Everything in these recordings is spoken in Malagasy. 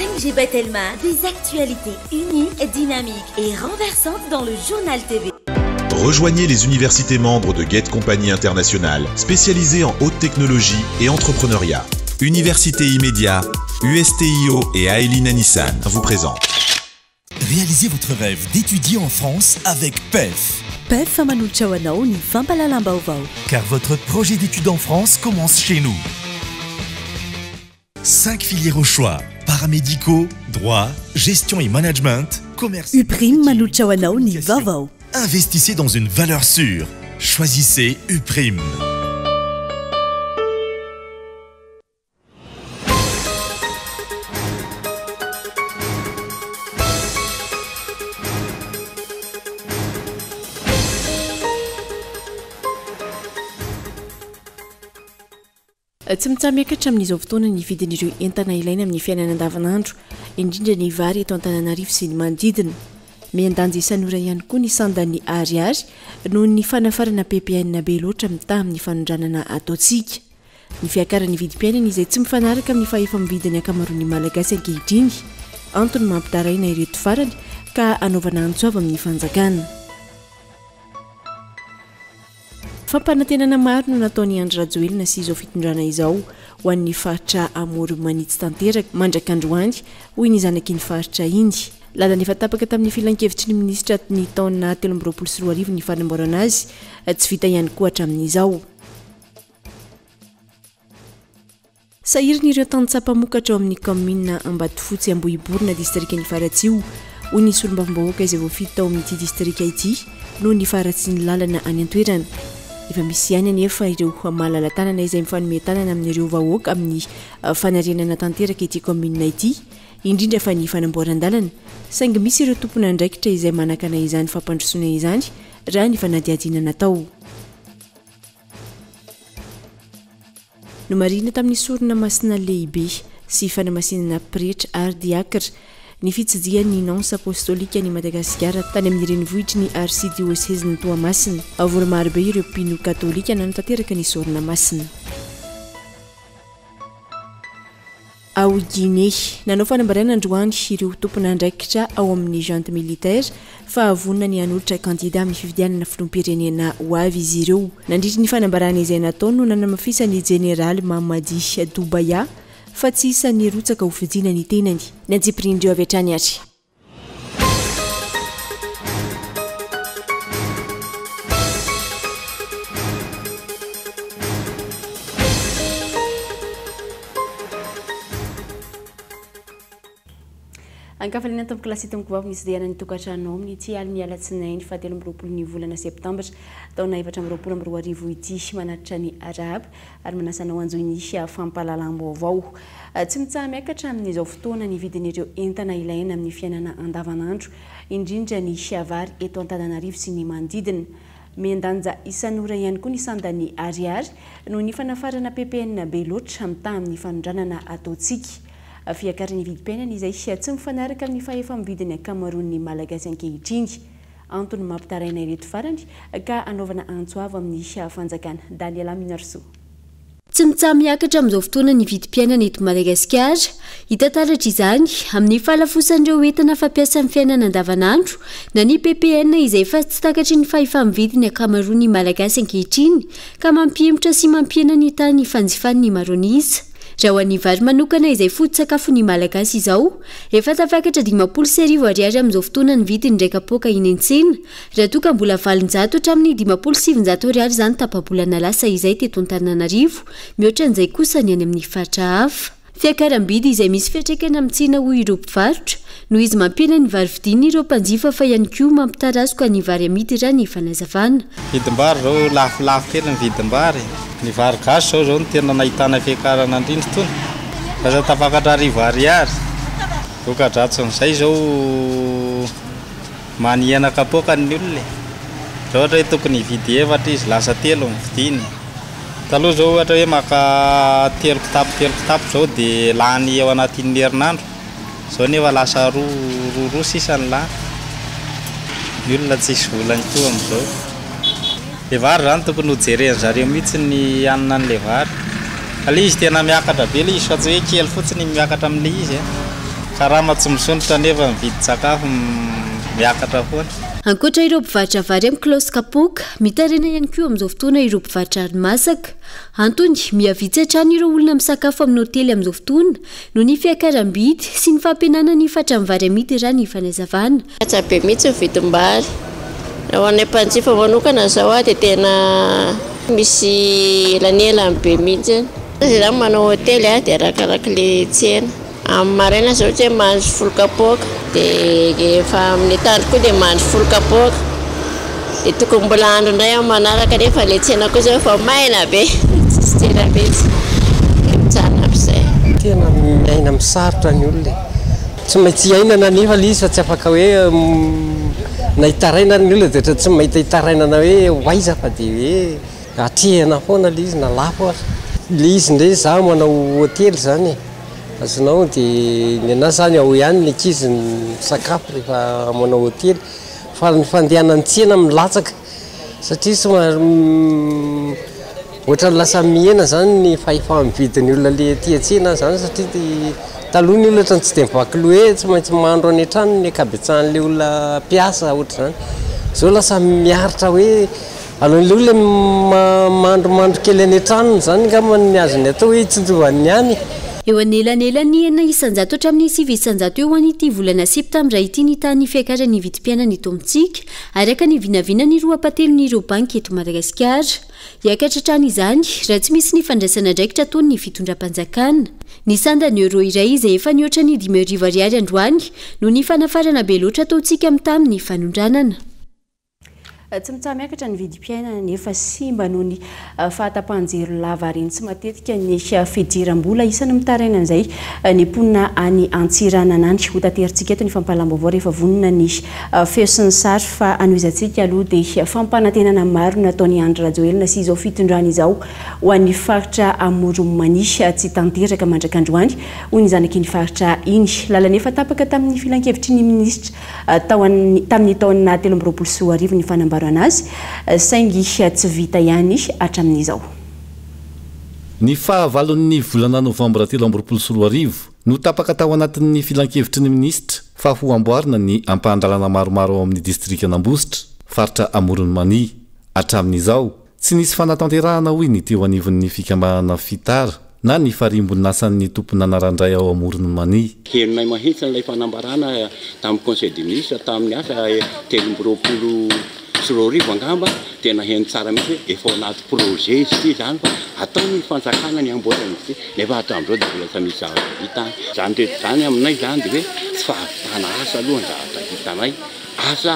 5G by Telma, des actualités uniques, dynamiques et renversantes dans le Journal TV. Rejoignez les universités membres de Gate Company International, spécialisées en haute technologie et entrepreneuriat. Université Immédiat, USTIO et Aelina Nissan vous présentent. Réalisez votre rêve d'étudier en France avec PEF. PEF manolotra ho anao ny fampahalalam-baovao. Car votre projet d'études en France commence chez nous. 5 filières au choix, paramédicaux, droit, gestion et management, commerce. Uprime manolotra ho anao ny vaovao. Investissez dans une valeur sûre. Choisissez Uprime. Tsy mitsaha-miakatra amin'izao fotoana ny vidin'ireo entana ilaina amin'ny fiainana andavanandro, indrindra ny vary eto Antananarivo sy ny manodidina. Mihan-danja isan'ora ihany koa ny sandan'ny ariary noho ny fanafarana ppn be loatra mitaha amin'ny fanondranana ataontsika. Ny fiakaran'ny vidim-piainana izay tsy mifanaraka amin'ny fahefa-mividin'ny ankamaroan'ny Malagasy ankehitriny, antony mampitaraina ireto farany ka anaovana antso avo amin'ny fanjakana. Fampanantenana maro no nataon'i Andry Rajoelina sy izao fitondrana izao ho an'ny faritra Amoron'i Manitsy tanteraka mandrak'androany, hoy ny zanak'iny faritra iny. Lalana efa tapaka tamin'ny filankevitry ny minisitra ny taona 2023 ny fanamboarana azy, tsy vita ihany koa hatramin'izao. Sahirana ireo tantsaha mpamokatra ao amin'ny kaominina Ambatofotsy Ambohiborona, distrikan'i Faratsiho, hoy ny solombavambahoaka izay voafidy tao amin'ity distrika ity noho ny faharatsian'ny lalana any an-toerana. Efa misy ihany anefa ireo malala-tanana izay mifanome tanana amin'ireo vahoaka amin'ny fanarenana tanteraka ity kaominina ity, indrindra fa ny fanamboaran-dalana, saingy misy ireo tompon'andraikitra izay manakana izany fampandrosoana izany raha ny fanadihadiana natao. Nomarihina tamin'ny sorona masina lehibe sy fanamasinana pretra ary diakra ny fitsidihan'ny Nonce Apostolika an'i Madagasikara tany amin'ny renivohitry ny Arsidiosezin'i Toamasina. Vory marobe ireo mpino katolika nanatanteraka ny sorona masina. Ao Guinée, nanao fanambarana androany ireo tompon'andraikitra ao amin'ny junte militaire fa vonona ny hanolotra kandida amin'ny fifidianana filoham-pirenena ho avy izy ireo. Nandritry ny fanambarana izay nataony no nanamafisan'ny jeneraly Mamadi Doumbouya fa tsy isan'ny hirotsaka hofidiana ny tenany. Ny antsipirian'ireo avy hatrany ary. Ankafaliana tompoko lahy sy tompoko vavy misy dehana ny tokantrano amin'ity alin'ny alatsinainy faha 23 ny volana septambra taona 2024 ity. Manatitra ny arahaba ary manasa anao hanjohy ny fampahalalam-baovao. Tsy mitsaha-miakatra amin'izao fotoana ny vidin'ireo entana ilaina amin'ny fiainana andavanandro, indrindra ny vary eto Antananarivo sy ny manodidina. Mihen-danja isan'ora ihany koa ny sandan'ny ariary noho ny fanafarana ppn be loatra mitaha amin'ny fanondranana ataontsika. Fiakaran'ny vidim-piainana izay tsy mifanaraka amin'ny fahefa-mividin'ny ankamaroan'ny Malagasy ankehitriny. Antony mampitaraina ireto farany ka anaovana antso avo amin'ny fanjakana. Daniela Minarsoa. Tsy mitsaha-miakatra amin'izao fotoana ny vidim-piainana eto Madagasikara. Hita taratra izany amin'ny fahalafosan'ireo entana fampiasa amin'ny fiainana andavanandro na ny ppn izay efa tsy takatry ny fahefa-mividy ny ankamaroan'ny Malagasy ankehitriny ka mampihemotra sy mampihena ny tahan'ny fanjifan'ny maro an'isa. Raha ho an'ny vary manokana izay foto-tsakafon'ny Malagasy izao, efa tafakatra 1050 ariary amin'izao fotoana ny vidiny iray kapoaka eny an-tsena Raha toa ka mbola 800 hatramin'ny 950 ariary izany tapa-bolana lasa izay teto Antananarivo, mihoatra an'izay kosa ny any amin'ny faritra hafa. Fiakaram-bidy izay misy fiantraikany amin'ny tsena hoy ireo mpivarotra, noho izy mampihena ny vary vidian'ireo mpanjifa fa ihany koa mampitarazoka ny vary amidy raha ny fanazavana. Vidim-bary izao lafolafo kely ny vidim-bary. Ny vary gasy izao izao no tena nahitana fiakarana indrindra itony. Lasa tafakatra arivo ariary. Voka-dratsin'izay izao. Manihana kapoaka ny olona e! Raha ohatra hoe tokony hividy efatra izy lasa telo ny vidiny. Taloha izao ohatra hoe maka telo kitapo telo kitapo izao dia lany ao anatin'ny herinandro, izao nefa lasa roa roa roa sisa ny lany. Ny olona tsisy vola intsony amin'izao. Le vary zany tokony ho jeren zareo mihitsy ny hanina an'le vary. Fa le izy tena miakatra be le izy fa tsy hoe kely fotsiny ny miakatra amin'le izy a. Karama tsy misondrotra nefa ny vidin-tsakafo miakatra foana. Ankoatra ireo mpivarotra vary amin'ny kilao sy kapoaka, mitaraina ihany koa amin'izao fotoana ireo mpivarotra hani-masaka. Antony, miha-vitsy hatrany ireo olona misakafo amin'ny hotely amin'izao fotoana noho ny fiakaram-bidy sy ny fampihenana ny fatran'ny vary amidy raha ny fanazavana. Latsa be mihitsy ny vidim-bary. Raha ho anay mpanjifa manokana izao dia tena misy elanelany be mihitsy. Izay izany manao hotely dia arakarak'ilay tsena. Amin'ny maraina izao ohatra hoe mahandro folo kapoaka dia rehefa amin'ny atoandro koa dia mahandro folo kapoaka dia tokony mbola hahandro indray amin'ny manaraka nefa ilay tsena koa izao efa maina be, tsisy tsena mihitsy dia mijanona amin'izay. Tena miaina amin'ny sarotra ny olona e! Tsy maintsy iainana anefa ilay izy fa tsy afaka hoe na hitaraina ary ny olona dia ohatran'ny tsy mahita hitarainana hoe ho aiza fa dia hoe atrehina foana ilay izy na lafo ary. Ilay izy indray izaho manao hotely izany e! Azonao dia ny anahy zany ao ihany ny ankizy misakafo rehefa manao hotely fa ny fandehanan'ny tsena milatsaka satria somary ohatran'ny lasa mihena zany ny fahefa-mividin'ny olona le aty an-tsena zany satria taloha ny olona ohatran'ny tsy dia mivaky loha hoe tsy maintsy mandro any an-trano ny ankabetsahan'le olona mpiasa ohatr'izany, zao lasa miaritra hoe Aleon'ilay olona mandrimandry kely any an-tranony izany angamba ny azony atao hoe hitsinjovany ny any. Eo anelanelan'ny 6% hatramin'ny 9% eo ho an'ity volana septambra ity ny tahan'ny fiakaran'ny vidim-piainana eto amintsika, araka ny vinavinan'ny roa ampahatelon'ireo banky eto Madagasikara. Hiakatra hatrany izany raha tsy misy ny fandraisana andraikitra ataon'ny fitondram-panjakana. Ny sandan'ny euro iray izay efa nihoatra ny 5000 ariary androany noho ny fanafarana be loatra ataontsika mitaha amin'ny fanondranana. Tsy mitsaha-miakatra ny vidim-piainana nefa simba noho ny fahatapahan-jiro lava reny tsy matetika ny fidiram-bola. Isan'ny mitaraina an'izay ny mponina any Antsiranana any. Ho taterintsika eto ny fampahalam-baovao rehefa vonona ny feo sy ny sary fa hanohizantsika aloha dia fampanantenana maro nataon'i Andry Rajoelina sy izao fitondrany izao ho an'ny faritra Amoron'i Mania tsy tanteraka mandrak'androany hoy ny zanak'iny faritra iny. Lalana efa tapaka tamin'ny filankevitry ny minisitra tao tamin'ny taona 2023 ny fanambarana azy, saingy tsy vita ihany hatramin'izao. Ny fahavalon'ny volana novambra 2023 no tapaka tao anatin'ny filankevitry ny minisitra fa ho amboarina ny ampahan-dalana maromaro ao amin'ny distrikan'Ambositra, faritra Amoron'i Mania. Hatramin'izao, tsy nisy fanatanterahana hoy ny teo anivon'ny fikambanana Fitar na ny farimbon'asan'ny tompon'anaran-dray ao Amoron'i Mania. Henonay mahitsy an'ilay fanambarana tamin'ny Conseil des Ministres tamin'ny asa 2023 angamba, tena heno tsara mihitsy hoe efa ao anaty projet izy ity izany fa ataon'ny fanjakana ny hamboatra an'izy ity, nefa hatramin'izao dia mbola tsy misy zavatra vita any. Izany rehetra izany aminay izany dia hoe tsy fahavitana asa aloha ny zavatra hitanay, asa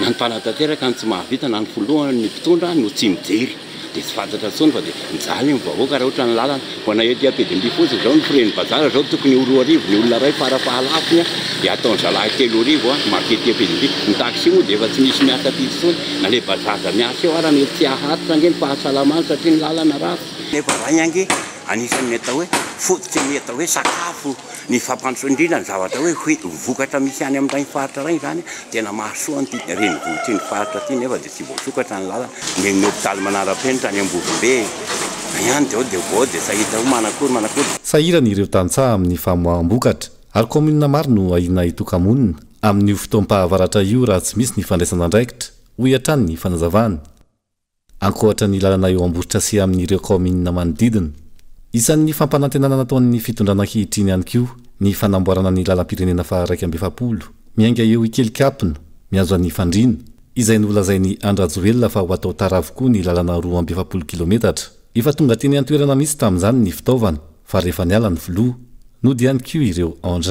na ny mpanatanteraka no tsy mahavita na ny filoha ny mpitondra no tsy mijery dia tsy fantatra intsony fa dia mijaly ny vahoaka raha ohatra ny lalana vao na ety Ampedimby fotsiny izao ny frais ny bazar izao tokony ho 2000 ny olona iray farafahalafony dia ataony zalahy 3000 makety Ampedimby ny taxi moa dia efa tsy misy miasa aty intsony na le bajaj miasa eo ara mety tsy haharitra ange ny fahasalamany satria ny lalana ratsy. Nefa raha ange anisan'ny atao hoe fototry ny atao hoe sakafo Ny fampandrosoana indrindra ny zavatra hoe hoe vokatra misy any amin'ireny faritra ireny izany tena mahasoa an'ity renivohitr'iny faritra ity nefa dia tsy voasokatra ny lalana. Ny ny hopitaly manara-penitra any Ambovombe ihany dia ao dia vao dia tsy hita hoe manakory manakory. Sahirana ireo tantsaha amin'ny famoaham-bokatra ary kaominina maro no ahiana hitoka-monina amin'io fotoam-pahavaratra io raha tsy misy ny fandraisana andraikitra, hoy hatrany ny fanazavana. Ankoatra ny lalana eo Ambositra sy amin'ireo kaominina manodidina. Isan'ny fampanantenana nataon'ny fitondrana ankehitriny ihany koa ny fanamboarana ny lalam-pirenena faha 41, miainga eo Ikelikapina, mihazo an'i Fandriana, izay nolazain'i Andry Rajoelina fa ho atao tara avokoa ny lalana 42 kilometatra. Efa tonga teny an-toerana mihitsy tamin'izany ny fitaovana fa rehefa niala ny filoha, nody ihany koa ireo engins.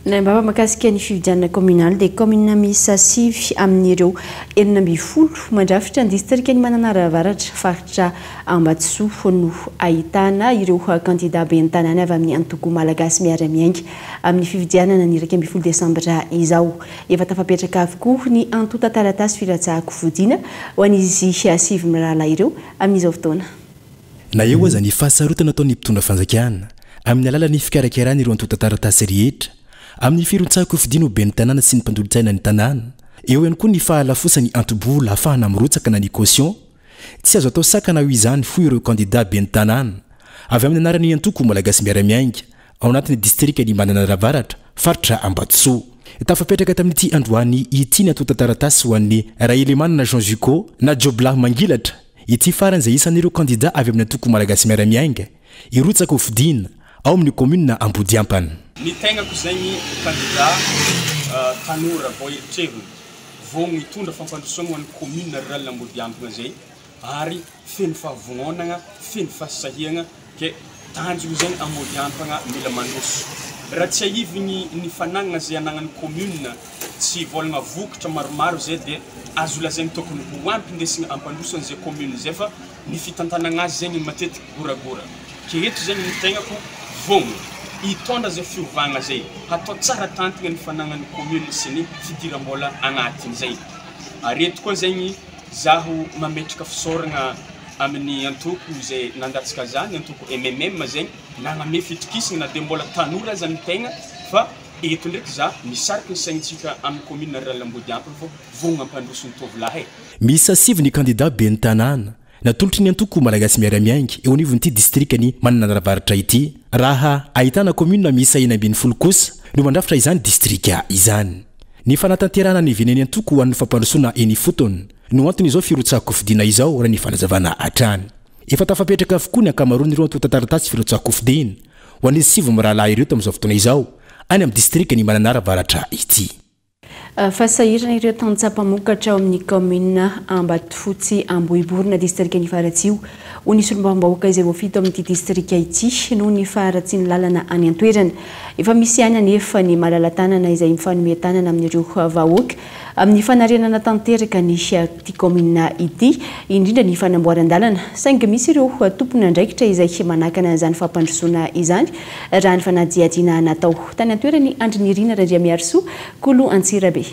Ny ambava mahakasika ny fifidianana kaominaly dia kaominina miisa sivy amin'ireo 16 mandrafitra ny distrikan'i Mananara Avaratra, faritra Ambatosoa no ahitana ireo kandida ben'ny tanàna avy amin'ny antoko Malagasy Miara-Miainga amin'ny fifidianana ny 11 desambra izao. Efa tafapetraka avokoa ny antontan-taratasy filatsahan-kofidina ho an'izy sivy mirahalahy ireo amin'izao fotoana. Na eo aza ny fahasarotana ataon'ny mpitondra fanjakana amin'ny alalan'ny fikarakarana ireo antontan-taratasy rehetra amin'ny firontsahan-kofidina ho ben'ny tanàna sy ny mpandolo-tsaina ny tanàna, eo ihany koa ny fahalafosan'ny anto-bola ahafahana mirotsaka na ny caution, tsy azo atao sakana ho izany hoy ireo kandida ben'ny tanàna avy amin'ny anaran'ny antoko Malagasy Miara-Miainga. ao anatin'ny distrikan'i Mananara Avaratra, faritra Ambatosoa. Tafapetraka tamin'ity androany ity ny antontan-taratasy ho an'i Rahelimanana Jean Jucot na Joblah Mangilatra, ity farany izay isan'ireo kandida avy amin'ny antoko Malagasy Miara-Miainga, hirotsaka ho fidiana ao amin'ny kaominina Ambodiampana. Ny tegnako zegny kandida tanora vao eritreriny vao mitondra fampandrosoagna ho an'ny commune rurale Ambodiampana zay ary feno fahavognonagna, feno fahasahiagna ke tanjogno zegny Ambodiampagna mila mandroso. Raha tsiahivigny ny fanagnana zay anagnan'ny commune tsy vôlagna vokatra maromaro zay de azo lazaigny tokony ho ampy indesigny ampandroso an'izay commune zay fa ny fitantanagna azy zegny matetiky goragora. Ke eto zegny ny tegnako vogno hitondra zay fiovagna zay, hatao tsara tantagna ny fanagnan'ny commune sy ny fidiram-bola agnatiny zay. Ary eto koa zegny zaho mametraka fisaoragna amin'ny antoko izay nandatsaka za, ny antoko MMM zegny nagname fitokisagna na de mbola tanora aza ny tegna fa eto ndraiky za misariky ny saigntsika amin'ny commune rurale Ambodiampana fô vogno hampandroso ny tovolahy e. Miisa sivy ny kandida ben'ny tanàna natolotry ny antoko Malagasy Miara-Miainga eo anivon'ity distrikan'i Mananara Avaratra ity, raha ahitana kaominina miisa 16 kosa no mandrafitra izany distrika izany. Ny fanatanterahana ny vinan'ny antoko ho an'ny fampandrosoana eny ifotony no anton'izao firotsahan-kofidina izao, raha ny fanazavana hatrany. Efa tafapetraka avokoa ny ankamaroan'ireo antontan-taratasy firotsahan-kofidina ho an'izy sivy mirahalahy ireo tamin'izao fotoana izao any amin'ny distrikan'i Mananara Avaratra ity. Fa sahirana ireo tantsaha mpamokatra ao amin'ny kaominina Ambatofotsy Ambohiborona, distrikan'i Faratsiho, hoy ny solombavambahoaka izay voafidy tao amin'ity distrika ity noho ny faharatsian'ny lalana any an-toerana. Efa misy ihany anefa ny malala-tanana izay mifanome tanana amin'ireo vahoaka amin'ny fanarenana tanteraka ny ity kaominina ity, indrindra ny fanamboaran-dalana. Saingy misy ireo tompon'andraikitra izay manakana an'izany fampandrosoana izany, raha ny fanadihadiana natao tany an-toerana i Andry Nirina Randriamiharisoa, Kolo Antsirabe.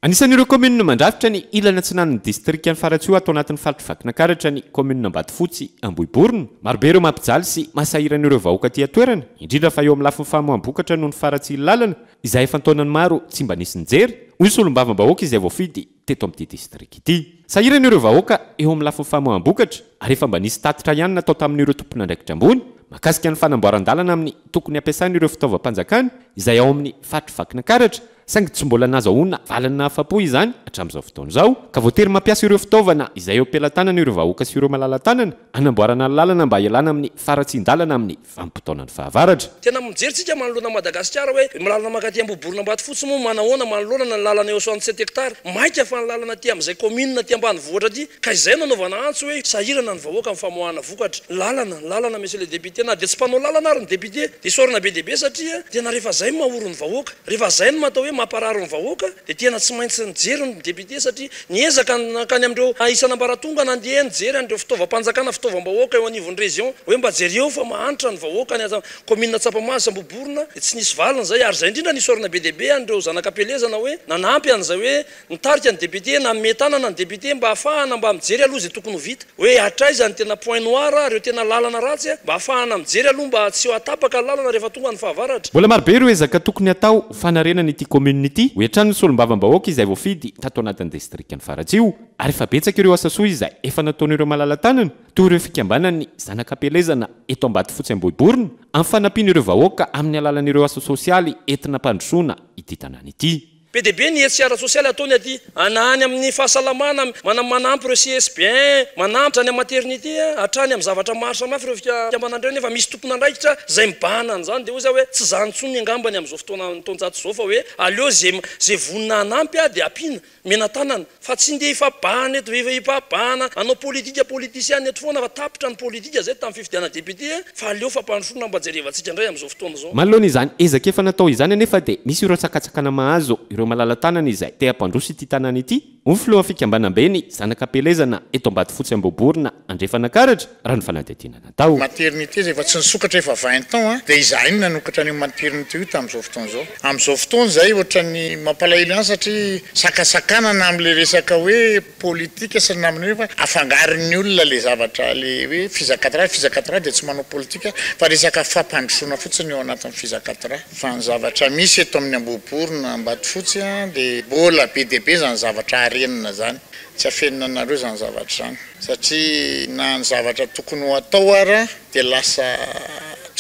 Anisan'ireo kaominina mandrafitra ny ilany atsinanan'ny distrikan'i Faratsiho ato anatin'ny faritr'i Vakinankaratra ny kaominina Ambatofotsy, Ambohiborona. Marobe ireo mampijaly sy mahasahirana ireo vahoaka aty an-toerana, indrindra fa eo amin'ny lafiny famoaham-bokatra noho ny faharatsian'ny lalana, izay efa an-taonany maro tsy mba nisy nijery, hoy ny solombavambahoaka izay voafidy teto amin'ity distrika ity. Sahirana ireo vahoaka eo amin'ny lafiny famoaham-bokatra ary efa mba nisy tatitra ihany natao tamin'ireo tompon'andraikitra ambony mahakasika ny fanamboaran-dalana amin'ny tokony hampiasana ireo fitaovam-panjakana izay ao amin'ny faritr'i Vakinankaratra saingy tsy mbola nazahoana valiny nahafapo izany hatramin'izao fotoana izao ka voatery mampiasa ireo fitaovana izay eo am-pelatanana ireo vahoaka sy ireo malala-tanana hanamboarana ny lalana mba hialana amin'ny faharatsian-dalana amin'ny vanim-potoanan'ny fahavaratra. Tena mijery tsika manoloana Madagasikara hoe ny lalana mankaty Ambohiborona Ambatofotsy moa manahoana manoloana ny lalana eo 67 hectares maika fa ny lalana aty amin'izay commune aty ambanivohitra aty ka izay no anaovana antso hoe sahirana ny vahoaka amin'ny famoahana vokatra lalana ny lalana monsieur le député na dia tsy mpanao lalana ary ny député dia isaorana be dia be satria tena rehefa izay no mahory ny vahoaka rehefa izay no matao hoe mamparary ny vahoaka dia tena tsy maintsy mijery ny député satria Niezaka nankany amin'ireo isan'ambaratonga nandeha nijery an'ireo fitaovam-panjakana, fitaovam-bahoaka eo anivon'ny région hoe mba jereo fa mahantra ny vahoaka any commune Tsapamahazo sy Ambohiborona dia tsy nisy valiny izay ary izay indrindra nisaorana be dia be an'ireo zanak'ampielezana hoe nanampy an'izay hoe nitarika ny député nanome tanana ny député mba hahafahana mba mijery aloha izay tokony ho vita hoe hatraiza ny tena point noir ireo tena lalana ratsy mba hahafahana mijery aloha mba tsy hatapaka ny lalana rehefa tonga ny fahavaratra. Mbola marobe ireo ezaka tokony hatao ho fanarenana ity commune ity, hoy hatrany ny solombavambahoaka izay voafidy tato anatin'ny distrikan'i Faratsiho, ary efa betsaka ireo asa soa izay efa nataon'ireo malala-tanana, toy ireo fikambanan'ny zanak'ampielezana eto Ambatofotsy Ambohiborona, amin'ny fanampian'ireo vahoaka amin'ny alalan'ireo asa sosialy entina hampandrosoana ity tanàna ity. Be dia be ny hetsika ara-tsosialy ataony aty, na any amin'ny fahasalamana, manampy ireo CSBN, manampy hatrany amin'ny maternité, hatrany amin'ny zavatra maro samihafa ireo fikambanana ireo nefa misy tompon'andraikitra izay mibahana an'izany dia hoy za hoe tsy izany intsony angambany amin'izao fotoana taonjato izao fa hoe aleo izay izay vonona hanampy dia ampiana, mena tanana fa tsy ndeha hifampibahana eto, hifampibahana hanao politika politisiana eto foana fa tapitra ny politika izay tamin'ny fifidianana député fa aleo fampandrosoana mba jerevantsika indray amin'izao fotoana izao. Manoloana izany ezaka efa natao izany anefa dia misy ireo tsakatsakana mahazo ireo malala-tanana izay te hampandroso ity tanàna ity, hoy ny filohan'ny fikambanam-be ny Zanak'Ampielezana eto Ambatofotsy Ambohiborona Andrefan'Ankaratra, raha ny fanadihadiana natao. Maternité izay efa tsy nisokatra efa 20 ans dia izahay no nanokatra an'io maternité io tamin'izao fotoana izao. Amin'izao fotoana izay ohatran'ny mampalahelo ihany satria sakasakanana amin'ilay resaka hoe politika sy ny namany ireny fa afangaron'ny olona ilay zavatra ilay hoe fizakatra, fizakatra dia tsy manao politika fa resaka fampandrosoana fotsiny eo anatin'ny fizakatra. Fa ny zavatra misy eto amin'ny Ambohiborona Ambatofotsy dia mbola be dia be izany zavatra harenina izany. Tsy afenina anareo izany zavatra izany satria na ny zavatra tokony ho atao ara dia lasa.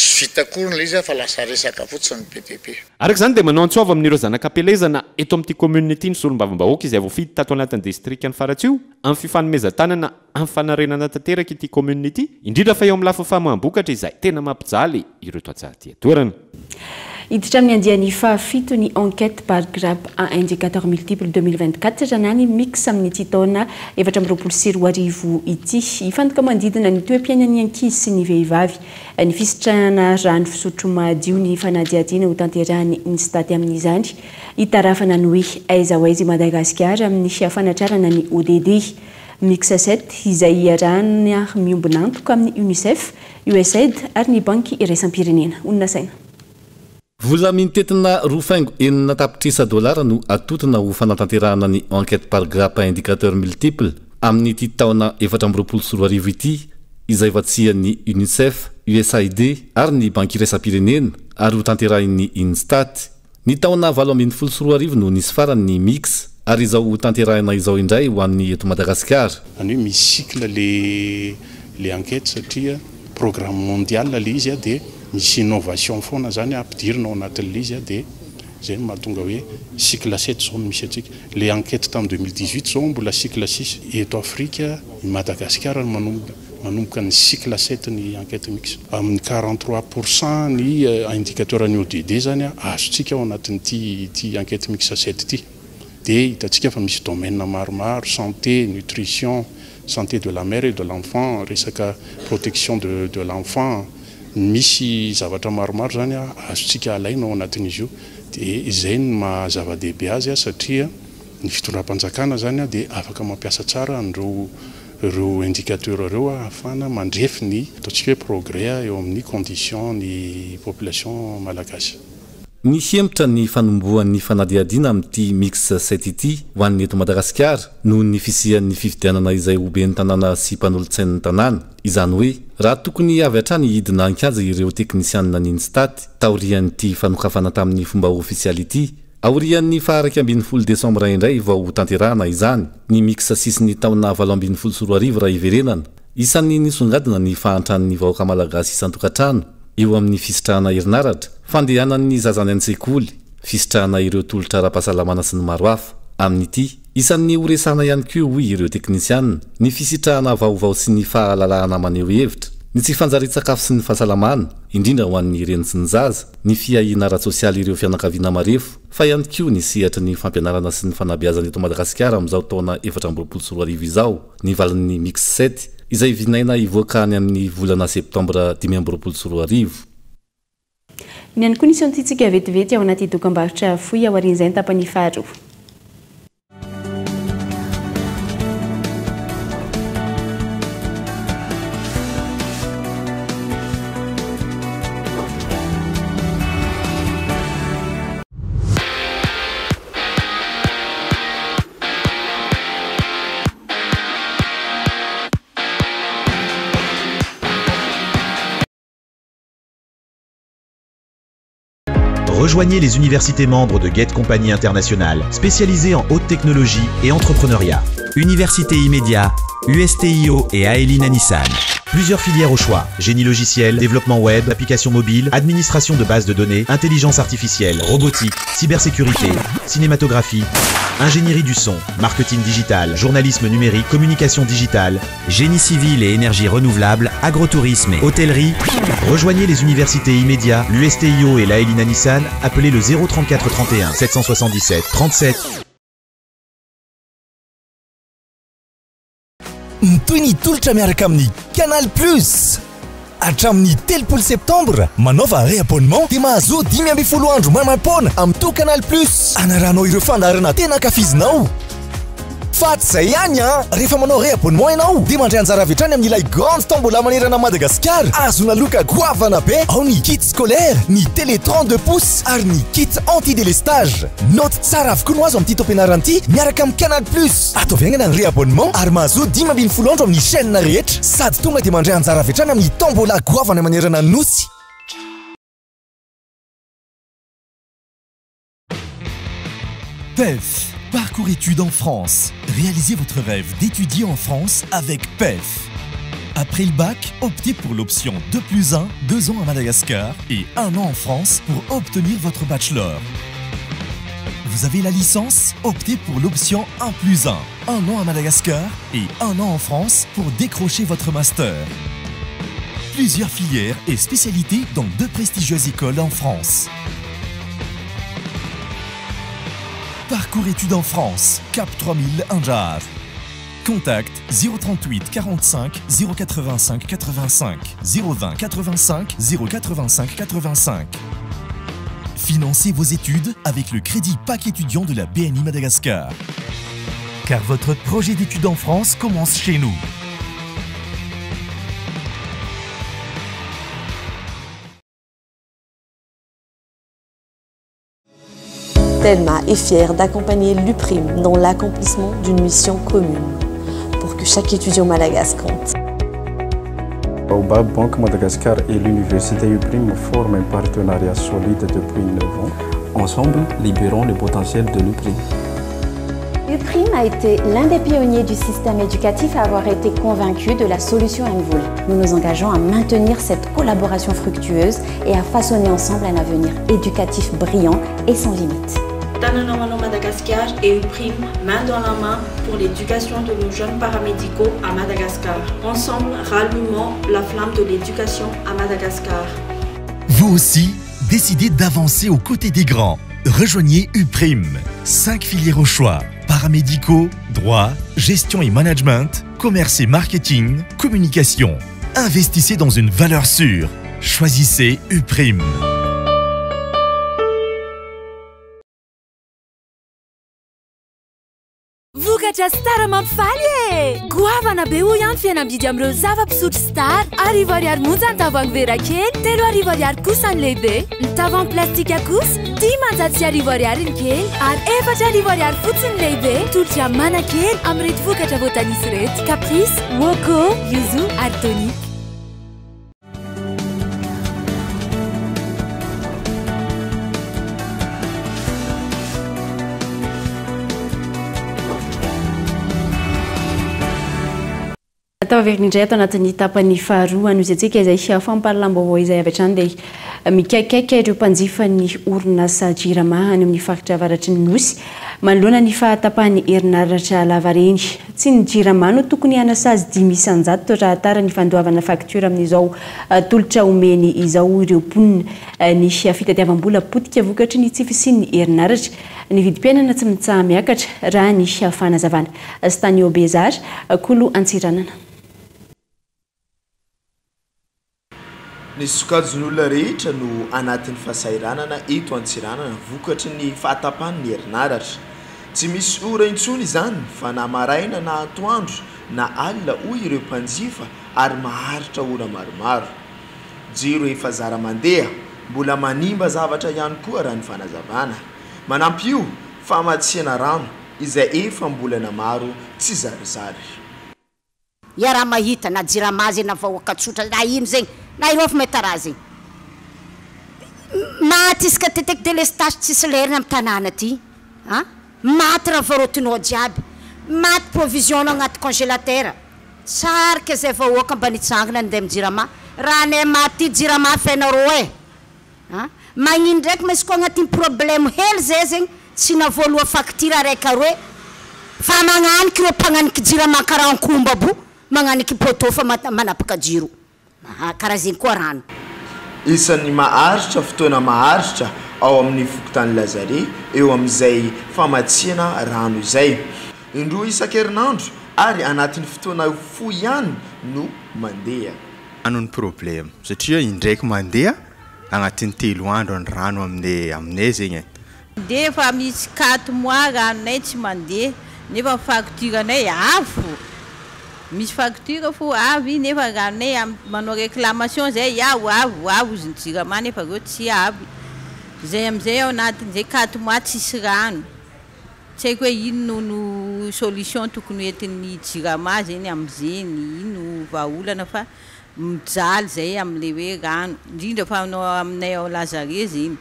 Tsy vita akory ilay izy fa lasa resaka fotsiny be dia be. Araka izany dia manao antso avo amin'ireo zanak'Ampielezana eto amin'ity commune ity ny solombavambahoaka izay voafidy tato anatin'ny distrikan'i Faratsiho amin'ny fifanomezan-tanana amin'ny fanarenana tanteraka ity commune ity, indrindra fa eo amin'ny lafiny famoaham-bokatra izay tena mampijaly ireo tantsaha aty an-toerana. Hiditra amin'ny andiany fahafito ny Enquête par grappe à indicateurs multiples 2024 na ny Mix amin'ity taona 2024 ity. Hifantoka manodidina ny toe-piainan'ny ankizy sy ny vehivavy, ny fisitrahana rano fisotro madio ny fanadihadiana hotanterahin'ny Instat amin'izany. Hitarafana ny hoe aiza ho aiza i Madagasikara amin'ny fanatrarana ny ODD. Mix sept izay iarahana miombon'antoka amin'ny Unicef, Usaid ary ny Banky iraisam-pirenena. Honina saina. Vola mitentina roa faingo enina tapitrisa dolara no atotona ho fanatanterahana ny Enquête par grappe à indicateurs multiples amin'ity taona 2024 ity, izay vatsian'ny Unicef, Usaid ary ny Banky iraisam-pirenena ary hotanterahin'ny Instat. Ny taona 2018 no nisy farany ny Mix ary izao hotanterahina izao indray ho an'ny eto Madagasikara. Izany hoe misy cycle le le enquête satria programme mondial le izy dia misy innovation foana zany ampidirina ao anatin'le izy dia zay no mahatonga hoe cycle sept zao no misy antsika. Le enquête tamin'ny 2018 zao mbola cycle six. Eto Afrika i Madagasikara no manomboka. Manomboka ny cycle sept ny enquête mix. Amin'ny 43 pour cent ny indicateur ny ODD zany azontsika ao anatin'ity ity enquête mix sept ity. Dia hitantsika fa misy domaine maromaro, santé, nutrition, santé de la mère et de l'enfant, resaka protection de de l'enfant, misy zavatra maromaro zany azontsika alaina ao anatin'izy io. Dia izay no maha zava-dehibe azy satria ny fitondram-panjakana zany dia afaka mampiasa tsara an'ireo ireo indicateurs ireo ahafahana mandrefy ny ataontsika hoe progrès eo amin'ny condition ny population malagasy. Nihemotra ny fanombohan'ny fanadihadiana amin'ity Mix sept ity ho an'ny eto Madagasikara noho ny fisian'ny fifidianana izay ho ben'ny tanàna sy mpanolotsain'ny tanàna. Izany hoe, raha tokony avy hatrany hidina an-kianja ireo teknisianina ny Instat taorian'ity fanokafana tamin'ny fomba ofisialy ity, Aorian'ny faha 11 desambra indray vao hotanterahana izany, ny mix sisin'ny taona 2018 raha hiverenana. Isan'ny nisongadina ny fahantran'ny vahoaka malagasy isan-tokantrano, eo amin'ny fisitrahana herinaratra, fandehanan'ny zaza any an-tsekoly, fisitrahana ireo tolotra ara-pahasalamana sy ny maro hafa. Amin'ity, isan'ny horesahana ihany koa hoy ireo teknisiana, ny fisitrahana vaovao sy ny fahalalahana maneho hevitra, ny tsy fanjarian-tsakafo sy ny fahasalamana, indrindra ho an'ny reny sy ny zaza. ny fiahiana ara-tsosialy ireo fianakaviana marefo, fa ihany koa ny sehatry ny fampianarana sy ny fanabeazana eto Madagasikara amin'izao taona 2024 izao, ny valin'ny Mix sept, izay vinaina hivoaka any amin'ny volana septambra 2025. Iny ihany koa ny sontintsika vetivety ao anaty dokambarotra fohy aorian'izay ny tapany faharoa. Rejoignez les universités membres de Gate Company International, spécialisées en haute technologie et entrepreneuriat. Université Immédiat, USTIO et Aelina Nissan. Plusieurs filières au choix. Génie logiciel, développement web, applications mobiles, administration de bases de données, intelligence artificielle, robotique, cybersécurité, cinématographie, ingénierie du son, marketing digital, journalisme numérique, communication digitale, génie civil et énergie renouvelable, agrotourisme et hôtellerie. Rejoignez les universités immédiats, l'USTIO et l'Aelina Nissan, appelez le 034 31 777 37. Mitohy ny tolotra miaraka amin'ny Canal Plus. Hatramin'ny 30 septambra, manaova réabonnement dia mahazoa 15 andro maimaim-poana amin'ny tout Canal Plus. Anarahanao ireo fandaharana tena ankafizinao. Fa tsy izay ihany an! Rehefa manao réabonnement ianao dia mandray anjara avy hatrany amin'ilay grande tombola manerana an'i Madagasikara. Ahazoana loka goavana be ao ny kit scolaire, ny télé 32 pouces ary ny kit anti-délestage. Naoty tsara avokoa no azo amin'ity taom-pianarana ity miaraka amin'ny Canal Plus. Ataovy haingana ny réabonnement ary mahazoa 15 andro amin'ny chaîne rehetra. Sady tonga dia mandray anjara avy hatrany amin'ny tombola goavana manerana ny Nosy. PEF, parcours études en France. Réalisez votre rêve d'étudier en France avec PEF. Après le bac, optez pour l'option 2 plus 1, 2 ans à Madagascar et 1 an en France pour obtenir votre bachelor. Vous avez la licence Optez pour l'option 1 plus 1, 1 an à Madagascar et 1 an en France pour décrocher votre master. Plusieurs filières et spécialités dans deux prestigieuses écoles en France. Parcours études en France, Cap 3000 Anjar. Contact 038 45 085 85 020 85 085 85. Financez vos études avec le crédit PAC étudiant de la BNI Madagascar. Car votre projet d'études en France commence chez nous. Telma est fière d'accompagner l'UPRIM dans l'accomplissement d'une mission commune pour que chaque étudiant malagasy compte. Baobab Bank Madagascar et l'Université UPRIM forment un partenariat solide depuis 9 ans. Ensemble, libérons le potentiel de l'UPRIM. UPRIM a été l'un des pionniers du système éducatif à avoir été convaincu de la solution MVOL. Nous nous engageons à maintenir cette collaboration fructueuse et à façonner ensemble un avenir éducatif brillant et sans limite. Tanana Manao Madagascar et UPRIM, main dans la main pour l'éducation de nos jeunes paramédicaux à Madagascar. Ensemble, rallumons la flamme de l'éducation à Madagascar. Vous aussi, décidez d'avancer aux côtés des grands. Rejoignez UPRIM. 5 filières au choix. Paramédicaux, droit, gestion et management, commerce et marketing, communication. Investissez dans une valeur sûre. Choisissez UPRIM. Vokatra Star mampifaly e! Goavana be hoy aho ny fihenam-bidy amin'ireo zava-pisotro Star. Arivo ariary monja ny tavoahangy vera kely, 3 arivo ariary kosa ny lehibe. Ny tavoahangy plastika kosa, 1500 ariary ny kely ary 4000 ariary fotsiny ny lehibe. Tolotra manan-kery amin'ireto vokatra voatanisa ireto: Caprice, Woko, Yuzu ary Tonic. Atao averina indray ato anatin'ny tapany faharoa anohizantsika izay fampahalalam-baovao izay. Avy hatrany dia mikaikaika ireo mpanjifa ny orinasa Jirama any amin'ny faritra avaratry ny Nosy manoloana ny fahatapahan'ny herinaratra lavareny. Tsy ny Jirama no tokony hanasazy 5% raha tara ny fandoavana faktiora amin'izao tolotra omeny izao ireo mponina. Ny fitadiavam-bola potika vokatry ny tsy fisian'ny herinaratra, ny vidim-piainana tsy mitsaha-miakatra, raha ny fanazavana. Stanio Bezara, Kolo Antsiranana. Ny sokajin'olona rehetra no anatin'ny fahasahiranana eto Antsiranana vokatry ny fahatapahan'ny herinaratra. Tsy misy ora intsony izany fa na maraina na atoandro na alina, hoy ireo mpanjifa, ary maharitra ora maromaro. Jiro efa zara mandeha, mbola manimba zavatra ihany koa, raha ny fanazavana. Manampy io, famatsiana rano izay efa mbolana maro tsy zarizary. Ia raha mahita na Jirama zegny na vahoaka tsotra na ino zegny na ireo fa mahita raha zegny maty isaka teteky délestage tsisy lerany amy tanàna ty a maty raha varotinao jiaby, maty provision nao agnaty congélateur. Tsarika zay vahoaka mba nitsangana andeha amy Jirama raha anay maty ty Jirama fainareo e a magnino ndraiky ma izy koa agnatin'ny problème hely zay zegny tsy navoaloha facture araiky aroe fa magnaniky ireo mpagnaniky Jirama karaha ankomba bo magnaniky poteau fa manapaka jiro karaha zegny koa rano. Isan'ny maharitra fotoana maharitra ao amin'ny fokontany Lazare eo amin'izay famatsiana rano izay. Indroa isan-kerinandro ary anatin'ny fotoana fohy ihany no mandeha. Rano ny problème satria indraiky mandeha agnatin'ny 3 andro ny rano aminay zegny e. De efa misy 4 mois ranonay tsy mandeha nefa facture anay avo, misy facture fo avy nefa ranonay manao réclamation zay avo avo avo izy ny Jirama nefa reo tsy avy zay amizay ao anatin'izay 4 mois tsisy rano. Tsy haiko hoe ino no solution tokony hoentin'ny Jirama zeny am'izeny, ino vahaolana fa mijaly zay am'le hoe rano, indrindra fa anao aminay ao Lazare zeny.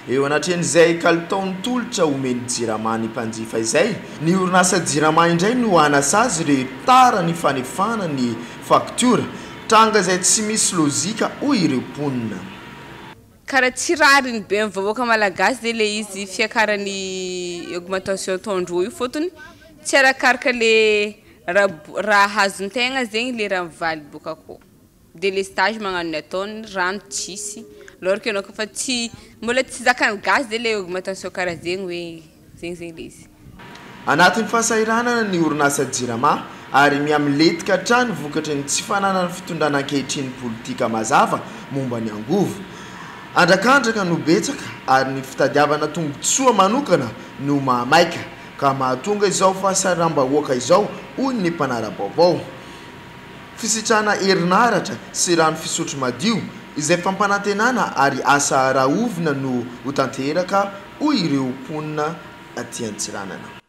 Eo anatrehan'izay kalitaon'ny tolotra omen'ny Jirama ny mpanjifa izay, ny orinasa Jirama indray no hanasazy ireo tara ny fanefana ny faktiora. Tranga izay tsy misy lojika hoy ireo mponina. Kara tsy rariny be am vahoaka malagasy zay le izy fiakarany augmentation ataondreo io fotony tsy arakaraka le raha azontegna zegny le raha mivaly boka akao. Délestage magnano ny ataony, rano tsisy, alors que anao koa tsy mbola tsy zakan'ny gasy zay le augmentation karaha zegny hoe zegny zegny le izy. Anatin'ny fahasahiranana ny orinasa Jirama ary mihamilentika hatrany vokatry ny tsy fananan'ny fitondrana ankehitriny politika mazava momba ny angovo. Andrakandraka no betsaka ary ny fitadiavana tombontsoa manokana no mahamaika ka mahatonga izao fahasahiranam-bahoaka izao hoy ny mpanara-baovao. Fisitrahana herinaratra sy rano fisotro madio, izay fampanantenana ary asa rahovina no ho tanteraka hoy ireo mponina aty Antsiranana.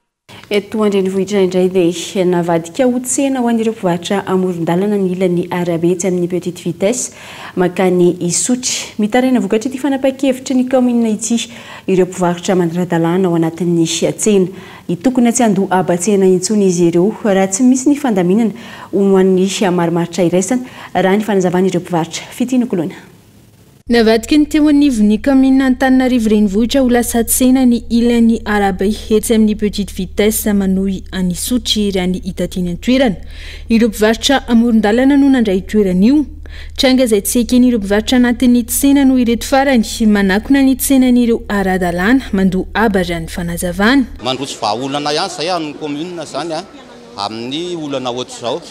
Eto an-drenivohitra indray dia navadika ho tsena ho an'ireo mpivarotra amoron-dalana ny ilan'ny arabe etsy amin'ny Petite Vitesse mankany Isotry. Mitaraina vokatr'ity fanapahan-kevitry ny kaominina ity ireo mpivarotra manara-dalàna ao anatin'ny tsena. Hitokona tsy handoa haba-tsena intsony izy ireo raha tsy misy ny fandaminana ho an'ny marimaritra iraisana, raha ny fanazavan'ireo mpivarotra. Fitia Nokoloina. Navadiky ny teo anivon'ny kaominina Antananarivo Renivohitra ho lasa tsena ny ilan'ny arabe etsy amin'ny Petite Vitesse manohy an'Isotry raha ny hita teny an-toerana. Ireo mpivarotra amoron-dalana no nandray io toerana io. Tranga izay tsy eken'ireo mpivarotra anatin'ny tsena noho ireto farany manakona ny tsenan'ireo ara-dalàna mandoa haba raha ny fanazavana. Mandroso vahaolana ihany izay amin'ny commune izany amin'ny olana ohatr'izao.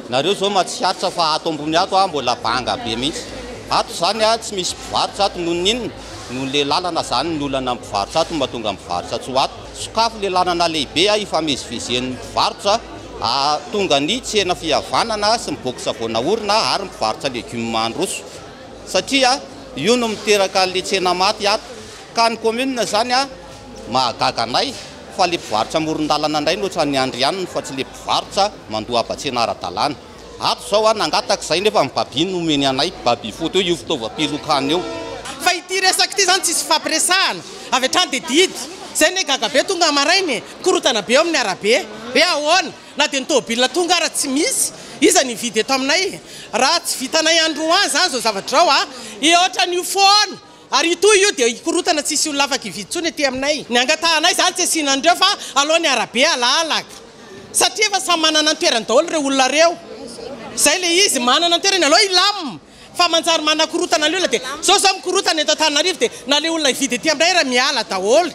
Nareo izao mahatsikaritra fa ato ambony ato mbola banga be mihitsy. Ato izany tsy misy mpivarotra ato noho ny inona? Noho ilay lalana izany ny olana amin'ny mpivarotra ato no mahatonga ny mpivarotra tsy ho ato. Sokafy ilay lalana lehibe hifamezivezen'ny mpivarotra. Tonga ny tsena fihavanana sy ny box vao naorina ary ny mpivarotra legioma handroso satria io no miteraka an'ilay tsena maty ato. Ka ny commune izany mahagaga anay fa ilay mpivarotra amoron-dalana indray no ohatran'ny andrianiny fa tsy ilay mpivarotra mandoa haba-tsena ara-dalàna. Ato izao aho nangataka izay nefa ny baby no nomeny anay, baby foot eo io fitaovam-pilokana io. Fa ity resaka ity izany tsisy fifampiresahana, avy hatrany dia didy. Izay anie gaga be tonga maraina e, mikorontana be eo amin'ny arabe. Hoe ahoana? Na dia ny tômôbila tonga ara tsy misy, iza no hividy eto aminay e? Raha tsy vitanay androany izany izao zavatra izao a, hihoatra an'io foana. Ary hitohy io dia hikorontana tsy hisy olona afaka hividy intsony aty aminay. Ny angatahanay izany tsy asiana an'ireo fa aleo ny arabe halalaka. Satria efa samy manana ny toerany daholo ireo olona ireo. Izay ilay izy, manana ny toerany aleo hilamina fa manjary manakorontana ny olona dia izao izao mikorontana eto Antananarivo dia na ilay olona hividy aty aminay ary miala daholo.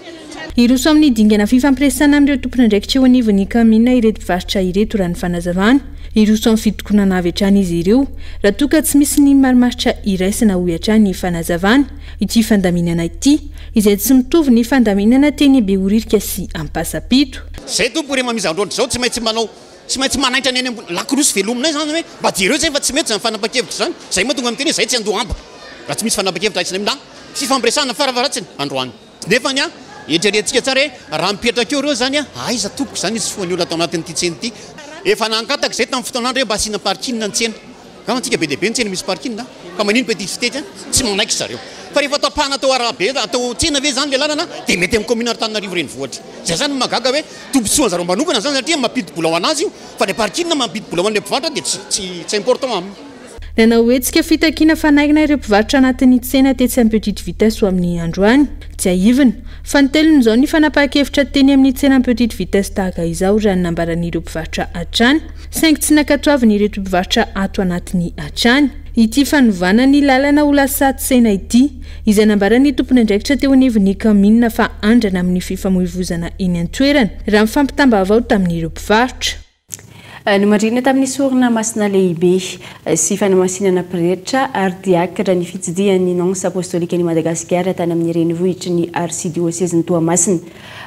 Hiroso amin'ny dingana fifampiresahana amin'ireo tompon'andraikitra eo anivon'ny kaominina ireto mpivarotra ireto raha ny fanazavana. Hiroso amin'ny fitokonana avy hatrany izy ireo raha toa ka tsy misy ny marimaritra iraisana hoy hatrany ny fanazavana. Ity fandaminana ity, izay tsy mitovy ny fandaminana teny Behoririka sy Ampasampito. Zay tompo re mamiza androany zao tsy maintsy manao tsy maintsy manaitra ny any ambony lakolosy velominay zany hoe mba jereo zay fa tsy mety zany fanapankevitra zany zay mahatonga miteny hoe zay tsy handoa hamba raha tsy misy fanapankevitra raisina na fifampiresahana farafaharatsiny androany. Nefa ny ahy, eritreretintsika tsara hoe raha mipetraka eo ireo izany, aiza tompoko izany hitsofohan'ny olona ato anatin'ity tsena ity? Efa nangataka izay tamin'ny fotoan'andro hoe mba asiana parking ny tsena. Angamba antsika be dia be ny tsena misy parking an! Fa manino petite fitety an? Tsy manaiky zareo. Fa rehefa tapahana atao arabe, atao tsena ve izany ilay lalana dia mety amin'ny commune Antananarivo renivohitra. Izay izany no mahagaga hoe tombontsoan'zareo manokana izany satria mampidi-bola ho an'azy io, fa ilay parking mampidi-bola ho an'ilay mpivarotra dia tsy tsy tsy important aminy. Nanao hetsika fitakiana fanairana ireo mpivarotra anatin'ny tsena tetsy amin'ny Petite Vitesse ho amin'ny androany. Tsiahivina, fanintelony izao ny fanapahan-kevitra teny amin'ny tsena Petite Vitesse tahaka izao raha ny nambaran'ireo mpivarotra hatrany, saingy tsy nankatoavin'ireto mpivarotra ato anatiny hatrany ity fanovana ny lalana ho lasa tsena ity, izay nambaran'ny tompon'andraikitra teo anivon'ny kaominina fa andrana amin'ny fifamoivozana eny an-toerana, raha ny fampitam-baovao tamin'ireo mpivarotra. Nomarihina tamin'ny sorona masina lehibe sy fanamasinana pretra ary diakra ny fitsidihan'ny Nonce Apostolikan'i Madagasikara tany amin'ny renivohitry ny Arsidiosezin'i Toamasina.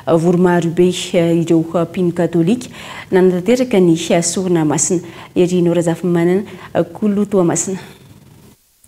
Vory marobe ireo mpino katolika nanatanteraka ny sorona masina. Herino Razafimanana, Kolo Toamasina.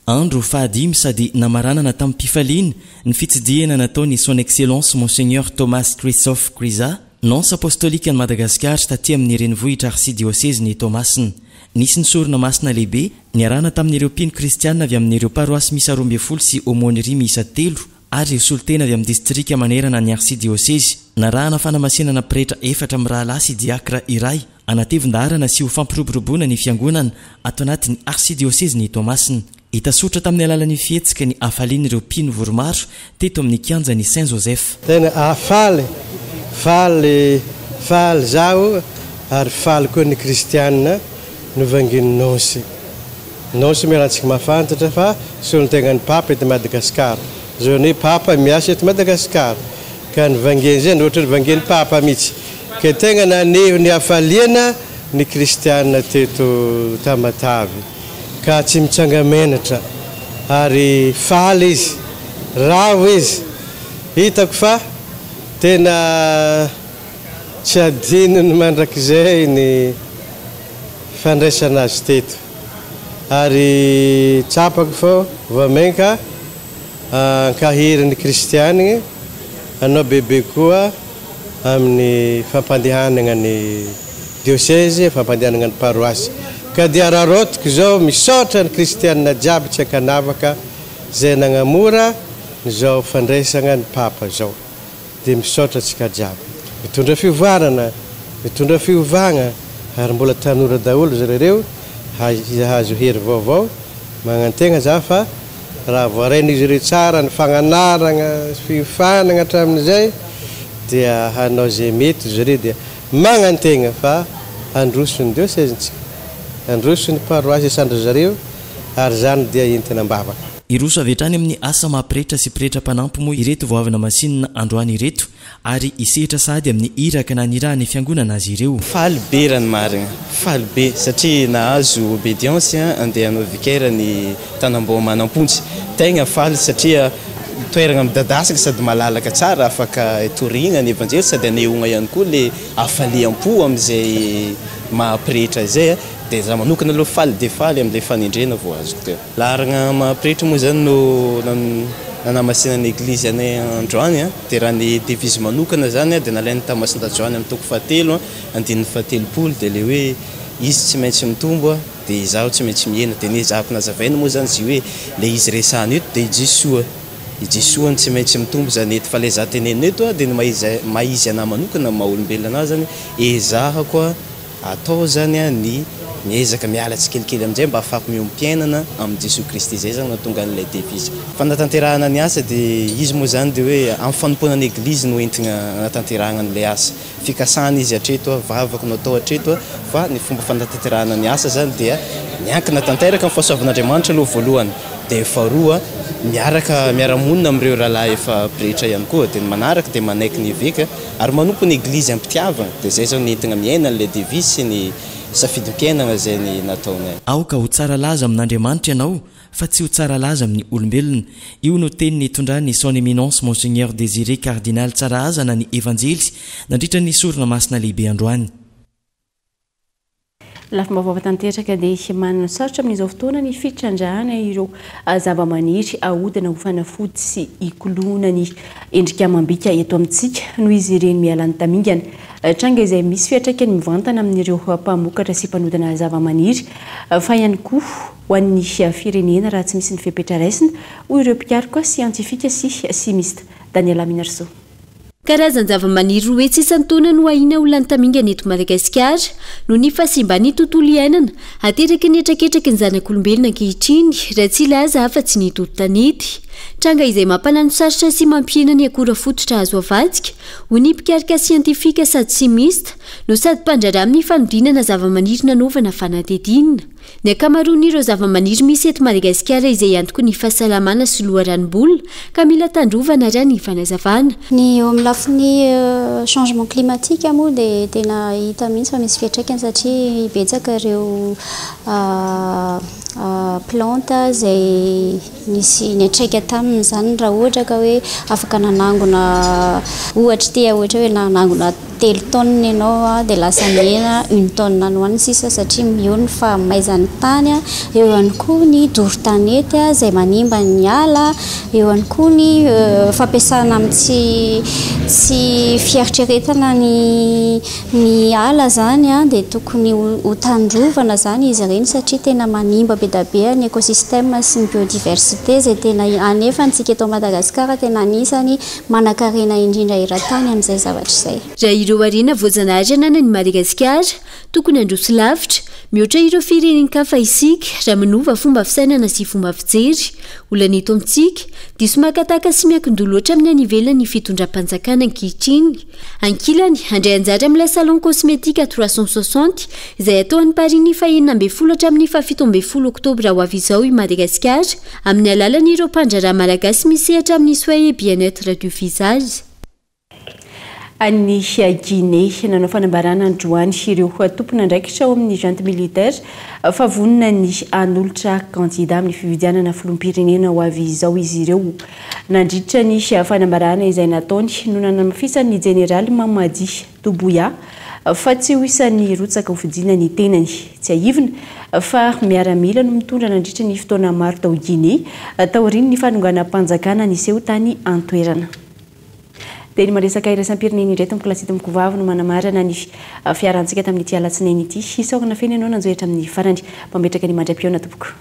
Andro fahadimy sady namaranana tamim-pifaliana ny fitsidihana nataon'i Son Excellence Monseigneur Thomas Christophe Criza, Nonce Apostolique an'i Madagasikara taty amin'ny renivohitra Arsidiosezin'i Toamasina. Nisy ny sorona masina lehibe niarahana tamin'ireo mpino kristiana avy amin'ireo paroasy miisa 12 sy aumônerie miisa telo. ary ireo solontena avy amin'ny distrika manerana ny arsidiosezy. Narahana fanamasinana pretra efatra mirahalahy sy diakra iray hanatevin-daharana sy ho fampiroboroboana ny fiangonana ato anatin'ny arsidiosezin'i Toamasina. Hita soritra tamin'ny alalan'ny fihetsika ny hafalian'ireo mpino vory maro teto amin'ny kianjan'i Saint Joseph. Tena faly, faly, faly zaho ary faly koa ny kristianina novangin'ny Nosy. Nosy mialantsika mahafantatra fa solontegnan'ny Papa eto Madagascar. Zao ny Papa miasa eto Madagascar. Ka ny vangeny zay ohatran'ny vangen'ny Papa mihitsy. Ka tegna naneho ny hafaliana ny kristianina teto Tamatave. Ka tsy mitsanga-menatra ary faly izy, ravo izy. Hitako fa tena tsy adinony mandrakizay ny fandraisana azy teto. Ary tsapako fa vao mainka ankahery ny kristianigny hanao bebe koa amin'ny fampandehanagna ny diosezy, fampandehanagna ny paroasy. Ka dia araraotiko izao misaotra ny kristianina jiaby tsy ankanavaka izay nagnamora izao fandraisagna ny Papa izao. Dia misaotra antsika jiaby. Mitondra fivoarana, mitondra fiovagna ary mbola tanora daholo zareo hahazo hery vaovao. Magnantegna za fa raha voarain'izy ireo tsara ny fagnanaragna sy fiofanagna hatramin'izay dia hanao izay mety izy ireo dia magnantegna fa handroso ny diosezintsika, handroso ny paroasy isandry zareo ary izany dia entina am-bavaka. Hiroso avy hatrany amin'ny asa maha pretra sy pretra mpanampy moa ireto vao avy namasinina androany ireto ary hisehitra sahady amin'ny iraka nanirahan'ny fiangonana azy ireo. Faly be raha ny marigna, faly be satria nahazo obedience andeha hanao vicaire ny Tanambao Manampontsy. Tegna faly satria toeragna midadasika sady malalaka tsara afaka itoriagna ny Evanjely sady anehoagna ihany koa le hafaliam-po amin'izay maha pretra izay. Dia za manokana aloha faly dia faly amin'ilay fanendrena vao azoko teo. Laharagna maha pretra moa izany no nanamasinana ny eglizy anay androany dia raha ny devise manokana izany dia nalain'ny Tamasindahy Joany amin'ny toko fahatelo andininy fahatelopolo dia ilay hoe izy tsy maintsy mitombo dia izaho tsy maintsy mihena dia nezahako nazavaina moa izany izy hoe ilay izy resahana eto dia i Jesoa, i Jesoa no tsy maintsy mitombo izany eto fa ilay izaho tenenina eto dia ny maha izy anahy manokana ny maha olombelona anahy izany ezahako Atao zany ny miezaka miala tsikelikely amin'izay mba ahafahako miombom-piainana amin'i Jesoa Kristy. Izay zany no nahatonga an'ilay devise. Fanatanterahana ny asa dia izy moa zany dia hoe amin'ny fanompoana ny Eglizy no entina anatanterahana an'ilay asa. Fikasana izy hatreto, vavaka no atao hatreto fa ny fomba fanatanterahana ny asa zany dia miankina tanteraka amin'ny fahasoavan'Andriamanitra aloha voalohany dia faharoa miaraka miara-monina amin'ireo rahalahy efa pretra ihany koa dia ny manaraka dia manaiky ny eveka Ary manompo ny Eglizy am-pitiavana, dia izay izao ny entina miaina an'ilay devise sy ny safidim-piainana izay ny nataonay. Aoka ho tsara laza amin'Andriamanitra ianao fa tsy ho tsara laza amin'ny olombelona. Io no teny nitondran'ny Son Eminence Monseigneur Désiré Cardinal Tsarahazana ny Evanjely nandritra ny sorona masina lehibe androany. Lafim-baovao tanteraka dia manana sarotra amin'izao fotoana ny fitrandrahana ireo zavamaniry ahodina ho fanafody sy hikoloana ny endrika amam-bika eto amintsika noho izy ireny miala ny tamingana. Tranga izay misy fiantraikany mivantana amin'ireo mpamokatra sy mpanodina zavamaniry fa ihany koa ho an'ny firenena raha tsy misy ny fepetra raisina, hoy ireo mpikaroka siantifika sy simista. Daniela Minarsoa. Karazan-javamaniry 200 isan-taona no ahiana ho lany tamingana eto Madagasikara noho ny fahasimban'ny tontolo iainana ateraky ny hetraketraky ny zanak'olombelona ankehitriny raha tsy hilaza afa-tsy ny doro tanety. Tranga izay mampananosarotra sy mampihena ny akora fototra azo avadika, hoy ny mpikaroka siantifika sady simista no sady mpandraharaha amin'ny fanodinana zavamaniry nanaovana fanadihadiana. Ny ankamaroan'ireo zavamaniry misy eto Madagasikara izay antoky ny fahasalamana sy loharanom-bola ka mila tandrovana raha ny fanazavana. Ny eo amin'ny lafiny changement climatique moa dia tena hita mihitsy fa misy fiantraikany satria betsaka ireo plante izay nisy niantraika taminy izany raha ohatra ka hoe afaka nanangona ohatra ity ohatra hoe nanangona. telo tonnes ianao dia lasa mihena une tonne any ho any sisa satria eo ny fahamaizan'ny tany, eo ihany koa ny doro tanety izay manimba ny ala, eo ihany koa ny fampiasana amin'ny tsy tsy fieritreretana ny ny ala izany dia tokony ho tandrovana izany izy ireny satria tena manimba be dia be ny écosystème sy ny biodiversité izay tena anefa antsika eto Madagasikara tena anisany manankarena indrindra eran-tany amin'izay zavatra izay. Raha ireo harena voajanahary ananan'i Madagasikara, tokony handroso lavitra, mihoatra ireo firenen-kafa isika raha manova fomba fisainana sy fomba fijery. Olana eto amintsika, diso maka tahaka sy miankin-doha loatra amin'ny any ivelany ny fitondram-panjakana ankehitriny. Ankilany, handray anjara amin'ilay salon cosmétique 360 izay hatao any Paris ny fahenina ambin'ny folo hatramin'ny fahafito ambin'ny folo oktobra ho avy izao i Madagasikara amin'ny alalan'ireo mpandraharaha malagasy misehatra amin'ny soins et bien-être du visage. Any Guinée, nanao fanambarana androany ireo tompon'andraikitra ao amin'ny junte militaire fa vonona ny hanolotra kandida amin'ny fifidianana filoham-pirenena ho avy izao izy ireo. Nandritra ny fanambarana izay nataony no nanamafisan'ny jeneraly Mamadi Doumbouya fa tsy ho isan'ny hirotsaka hofidiana ny tenany. Tsiahivina fa miaramila no mitondra nandritra ny fotoana maro tao Guinée taorian'ny fanonganam-panjakana niseho tany an-toerana. Dia ny maresaka iraisam-pirenena indray tompoko lahy sy tompoko vavy no manamarana ny fiarantsika tamin'ity alatsinainy ity. Isaorana feno ianao nanjohy hatramin'ny farany. Mametraka ny mandra-pihaona tompoko.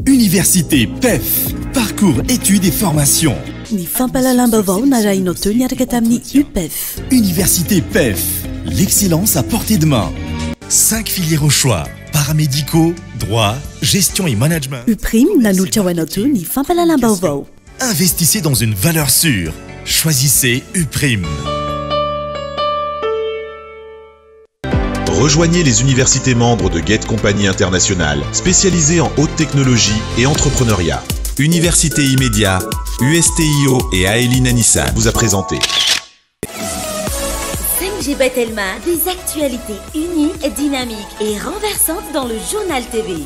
Université PEF, parcours études et formation. Ny fampahalalam-baovao narahinao teo niaraka tamin'ny UPEF. Université PEF, l'excellence à portée de main. Cinq filières au choix, paramédicaux, droit, gestion et management. UPRIM nanolotra ho anao teo ny fampahalalam-baovao. Investissez dans une valeur sûre. Choisissez UPRIM. Rejoignez les universités membres de Gate Company International, spécialisées en haute technologie et entrepreneuriat. Université Immédiat, USTIO et Aelina Nissan vous a présenté. 5G Batelma, des actualités uniques, dynamiques et renversantes dans le journal TV.